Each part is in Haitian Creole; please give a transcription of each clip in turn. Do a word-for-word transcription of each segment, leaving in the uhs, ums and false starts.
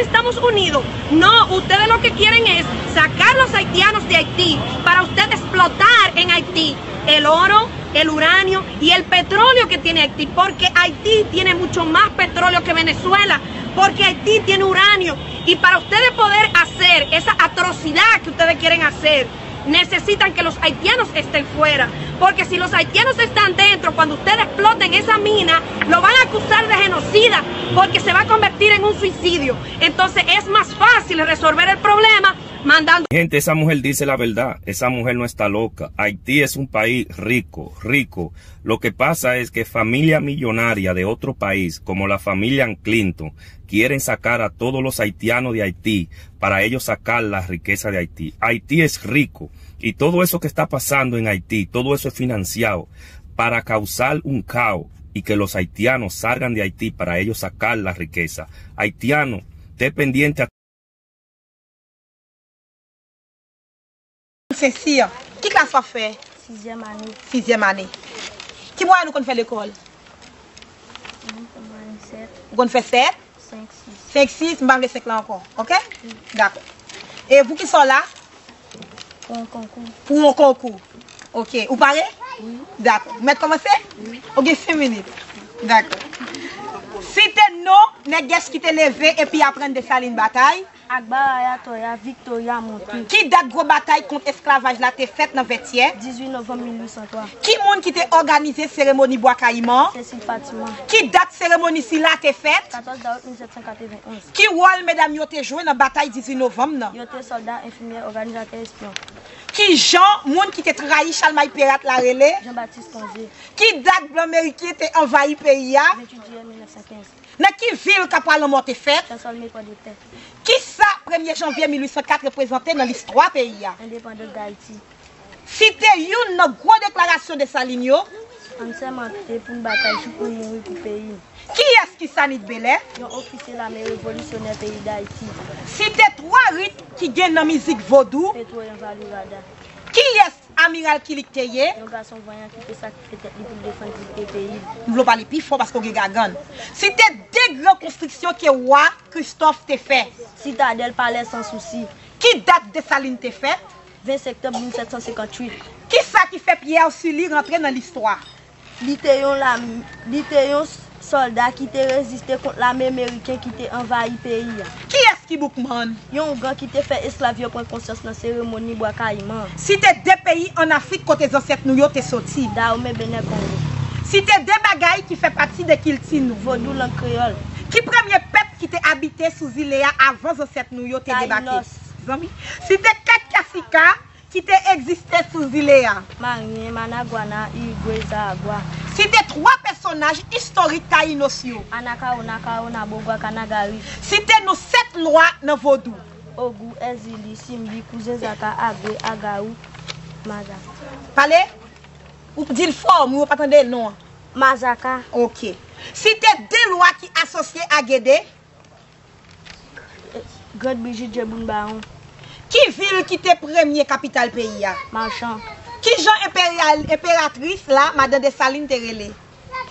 Estamos unidos. No, ustedes lo que quieren es sacar los haitianos de Haití para ustedes explotar en Haití el oro, el uranio y el petróleo que tiene Haití, porque Haití tiene mucho más petróleo que Venezuela, porque Haití tiene uranio. Y para ustedes poder hacer esa atrocidad que ustedes quieren hacer, necesitan que los haitianos estén fuera, porque si los haitianos están dentro, cuando ustedes exploten esa mina, lo van a acusar de genocida, porque se va a convertir en un suicidio. Entonces es más fácil resolver el problema mandando. Gente, esa mujer dice la verdad, esa mujer no está loca. Haití es un país rico, rico. Lo que pasa es que familia millonaria de otro país, como la familia Clinton, quieren sacar a todos los haitianos de Haití para ellos sacar la riqueza de Haití. Haití es rico y todo eso que está pasando en Haití, todo eso es financiado para causar un caos y que los haitianos salgan de Haití para ellos sacar la riqueza. Haitiano, te pendiente a Sensir. Ki klas w ap fè? Sizyèm ane. Sizyèm ane. Ki mwayen ou konn fè lekòl? Mwen konn fè mwayen sèt. Ou konn fè sèt? Senk, sis. Senk, sis, m pa vle senk la ankò. Oke? Wi. Dakò. E pou ki sa w la? Pou yon konkou. Pou yon konkou. Oke. Ou pare? Wi. Dakò. Ou mèt kòmanse? Wi. Ou gen senk minit. Dakò. Site non nègès ki te leve epi aprann Desalin batay. Akbar, Ayatollah, Victoria, Montreuil. Ki dat gwo batay kont esklavaj la te fèt nan Vètyè? Dizuit novanm mil uit san twa. Ki moun ki te òganize seremoni Bwa Kayiman an? Cécile Fatiman. Ki dat seremoni sila te fèt? Katòz dawòt mil sèt san katreven onz. Ki wòl medam yo te jwe nan batay dizuit novanm nan? Yo te sòlda, enfimyè, òganizatè, espyon. Ki jan moun ki te trayi Chalmay Perat la rele? Jean Baptiste Congé. Ki dat blan meriken te anvayi peyi a? Venntuit jiyè mil nèf san kenz. Nan ki vil Kapwa Lanmò te fèt? Sansòlme, Pòdepè. Kisa premye janvye mil uit san kat reprezante nan listwa peyi a? Endepandans Dayiti. Site youn nan gwo deklarasyon Desalin yo. Ann sèmante pou n batay jouk nou mouri pou peyi n. Kiyès ki Sanit Belè? Yon ofisye lame revolisyonè peyi Dayiti. Site twa rit ki gen nan mizik vodou. Petwo Yon Valurada. Kiyès Amiral Kilik te ye? Yon gason vanyan ki te sakrifye tèt li pou l defann diyite peyi l. M vle w pale pi fò paske w gen gagann. Site de gran konstriksyon ke wa Kristòf te fè. Sitadèl, Palè Sansousi. Ki dat Desalin te fèt? Ven septanm mil sèt san senkantuit. Kisa ki fè Pierre Sully rantre nan listwa? Li te yon lam-, li te yon sòlda ki te reziste kont lame meriken ki te anvayi peyi a. Kiyès ki Boukman? Yon ougan ki te fè esklav yo pran konsyans nan seremoni Bwa Kayiman an. Site de peyi ann Afrik kote zansèt nou yo te soti. Dawome, Benè, Kongo. Site de bagay ki fè pati de kilti nou. Vodou, lang kreyòl. Ki premye pèp ki te abite sou zile a avan zansèt nou yo te debake? Tayinòs. Zanmi. Site kat kasika ki te egziste sou zile a. Maryen, Managwana, Irigwe, Zaragwa. Site twa pèsonaj istorik Tayinos yo. Anakawo, Nakawo, Nabogwa, Kanagari. Site non sèt lwa nan vodou. Ogou, Èzili, Simbi, Kouzen Zaka, Agwe, Agawou, Mazaka. Pale. Ou di l fò, moun yo pa tande non an. Mazaka. Oke. Site de lwa ki asosye a Gede. Grand Brigitte Jeboun Baron. Ki vil ki te premye kapital peyi a? Machan. Ki jan enperyal, enperatris la, madan Desalin te rele?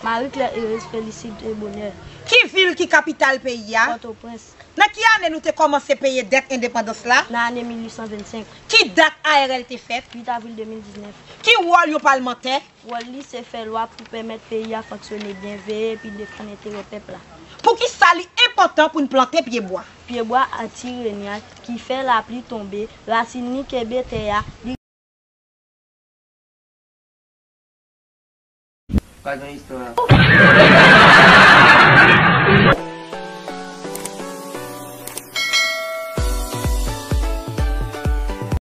Marie Claire Heureuse Félicité Bonheur. Ki vil ki kapital peyi a? Pòtoprens. Nan ki ane nou te kòmanse peye dèt endepandans la? Nan ane mil uit san vennsenk. Ki dat A R L te fèt? Uit avril de mil diznèf. Ki wòl yon palmantè? Wòl li se fè lwa pou pèmèt peyi a fonksyone byen, veye epi defann enterè pèp la. Poukisa li enpòtan pou n plante pyebwa? Pyebwa atire nyaj ki fè lapli tonbe, rasin li kenbe tè a, li. Pa gen istwa.